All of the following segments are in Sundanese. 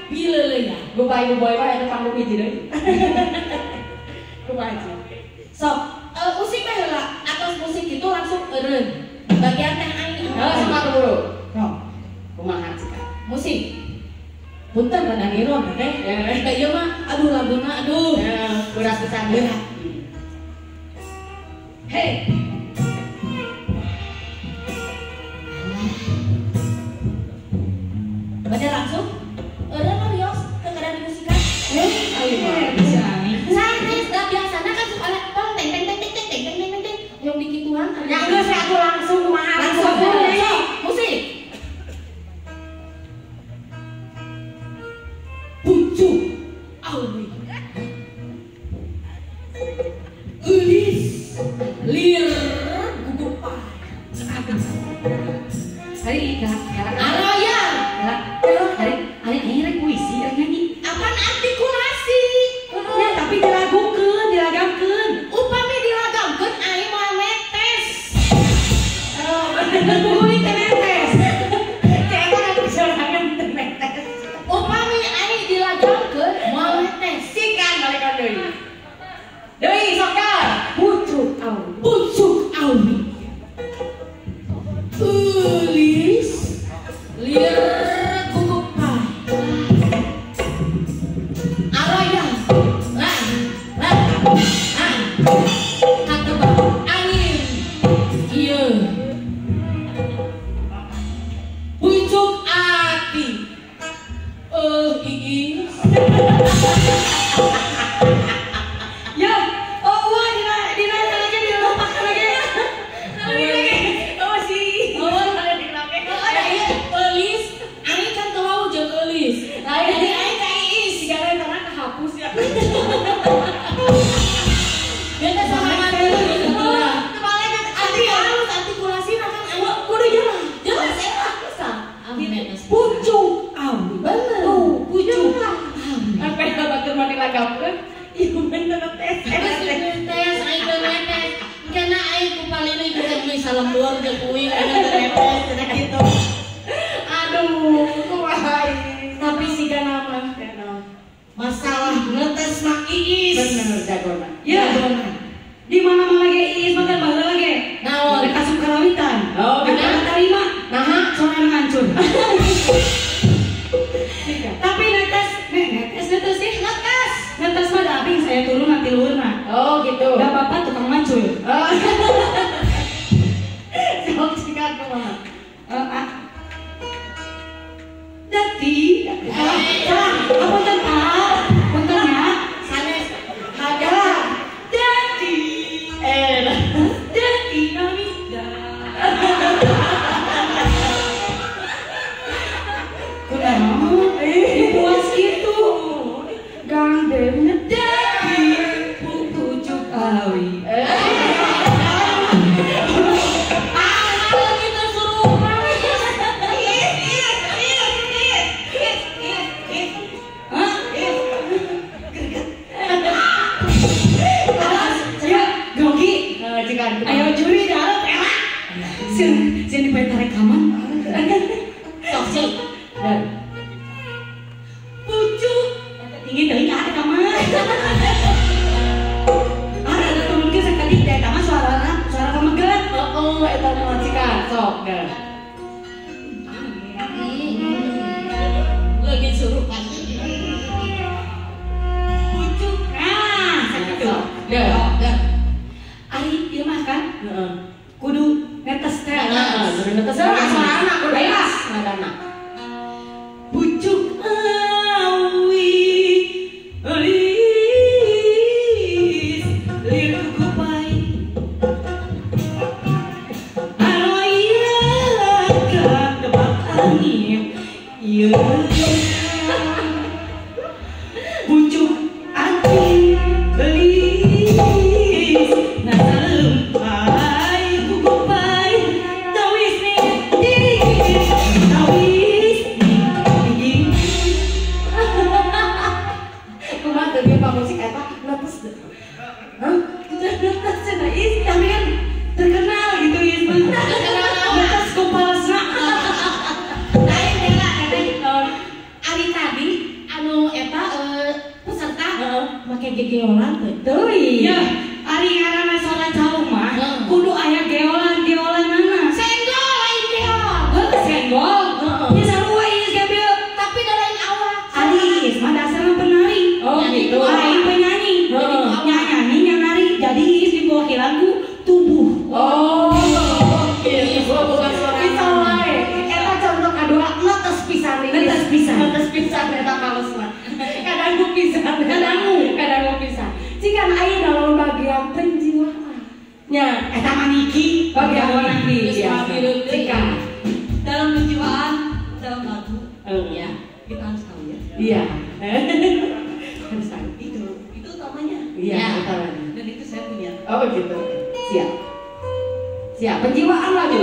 Bileuleuna. Goodbye goodbye mah eta panggung hiji deui. Kumaha sih? Sok, musik mah heula atos musik itu langsung eureun. Bagian teh aing. Heeh, sok atuh buru. Sok. Kumaha sih? Musik. Punten rada ngiron teh. Teh ieu mah aduh laguna aduh. Berat pisan. Berat. Hey. Baca langsung. Eureun mah rios teu kada dimusikan. Ayo mah bisa. Sanes da biasana kan suka ada tong teng teng teng teng teng teng teng teng yang dikituan. Ya geus aku langsung kumaha langsung. Sok, musik. Pucuk awi. Eulis lir gugupan. Hari ika Araya. Hari hari ini rek puisi rek nyanyi. Apaan artikulasi? Ya tapi dilagukeun, dilagamkeun. Upami dilagamkeun aing moal netes. Oh, bener kuy teh netes. Kayak apa sorangan teh netes. Upami aing dilagamkeun moal netes. Sikan balikan deui. Deui sok ka. Pucuk awi. Pucuk awi. Eulis lir gugupan. Araya lah lah ah katebak angin ieu. Pucuk ati iis. Ya, oh wah dina dina lagi dilupakan lagi. Lagi. Oh sih. Oh, ada ieu eulis, aing kan teu wau jeung eulis. Lain Jadi aing ka iis. Sigana karena kehapus ya. Dia teh sorangan deui gitu. Terbalik Arti halus artikulasi kan aing kudu jelas. Jelas eta bisa. Amin. Pucuk awi. Bener. Tuh, pucuk. Awi. Apa yang batur mah dilagamkeun? Ieu bener tes. Geus netes aing teu netes. Engkena aing ku palina ieu teh meuli salembur jeung kuing aing teu netes cenah kitu. Aduh, kumaha ieu. Tapi sigana mah masalah netes mah iis. Bener jagona. Ya. Di mana-mana ge iis mah kan baheula ge. Naon? Rek asup karawitan. Oh, Rek bener. tarima. Naha? Soalnya hancur. Tapi netes, netes netes sih. Netes. Netes mah da abing saya turun nanti luhurna. Oh, gitu. Da bapak tukang macul. Oh. Sok sikat kumaha? Dati, salah, apunten Pak, punten ya. Sanes. Ada dati, dati namida. Kunaon? Puas gitu. Gandeng dati, pucuk awi. Ah, kita suruh. Is. Hah? Is. Ya, grogi. Cikan. Ayo juri dalam elah. Sieun sieun dipenta rekaman. Sok sih. Dan Pucuk. Tinggi teuing ah eta mah. Ah, rada turunkeun sakedik da eta mah suarana suara pameget. Oh, eta mah cikan sok dah. Lagi surupan. Pucuk. Nah, sakitu. Sok. Dah. Dah. Ari ieu mah kan Heeh. kudu netes teh. Heeh, kudu netes suarana kudu jelas nadana. Pucuk awi eulis lir kukupai aroya katebak angin ieu pucuk ati belis nasalempai kukupai tawis ni diri tawis ni diri. Kumaha teu ge pamusik eta netes deh. Hah? Netes cenah is tapi kan terkenal gitu is mah. Netes kumpalsna. Lain heula katanya. make gegeolan teh. Teuing. Ya, ari ngaranna sora calung mah kudu aya geolan-geolanana. Senggol lain geol. Heuh, senggol. Heeh. Ya sarua ieu gabil. Tapi da lain awak. Ari ieu mah dasarna penari. Oh gitu. Lain penyanyi. Nyanyi nari. Jadi ieu diwakilan ku tubuh. Oh. Gitu. Bukan suara. Bisa wae. Eta contoh kadua netes pisan ini. Netes pisan. Netes pisan eta kalesna. Kadangku pisan. Kadangku pisan. Jika aya dalam bagian penjiwaan. Nya, eta mah niki bagian niki. Jika dalam penjiwaan dalam lagu, ya kita harus tahu ya. Iya. Harus tahu itu utamanya. Iya, utamanya. Dan itu saya punya. Oh gitu. Siap. Siap, penjiwaan lagu.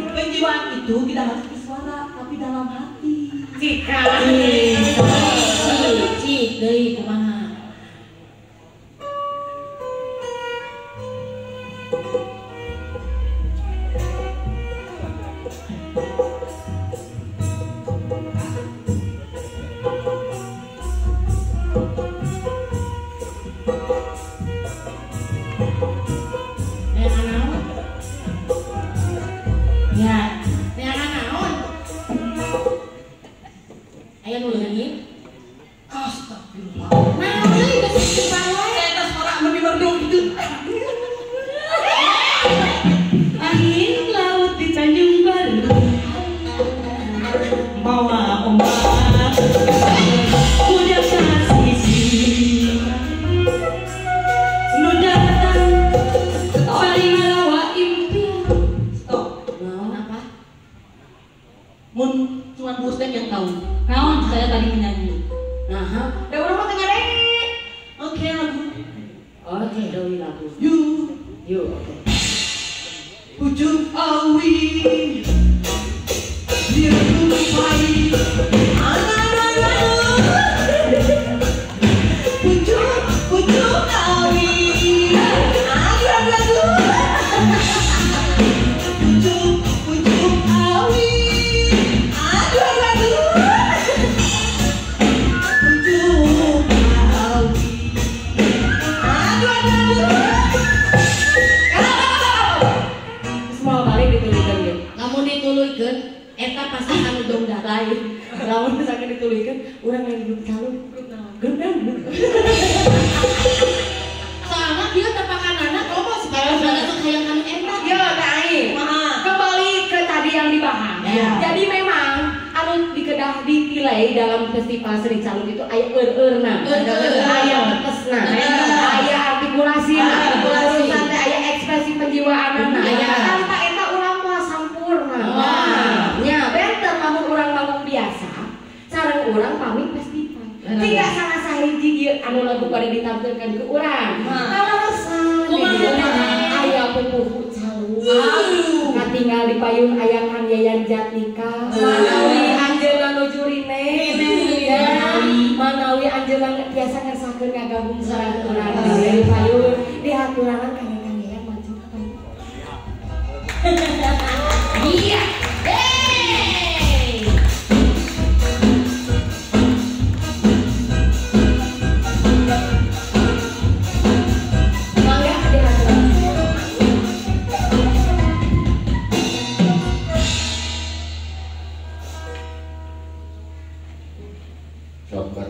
Penjiwaan itu tidak harus bersuara, tapi dalam hati. Cika. Cik, deui kumaha? Joker.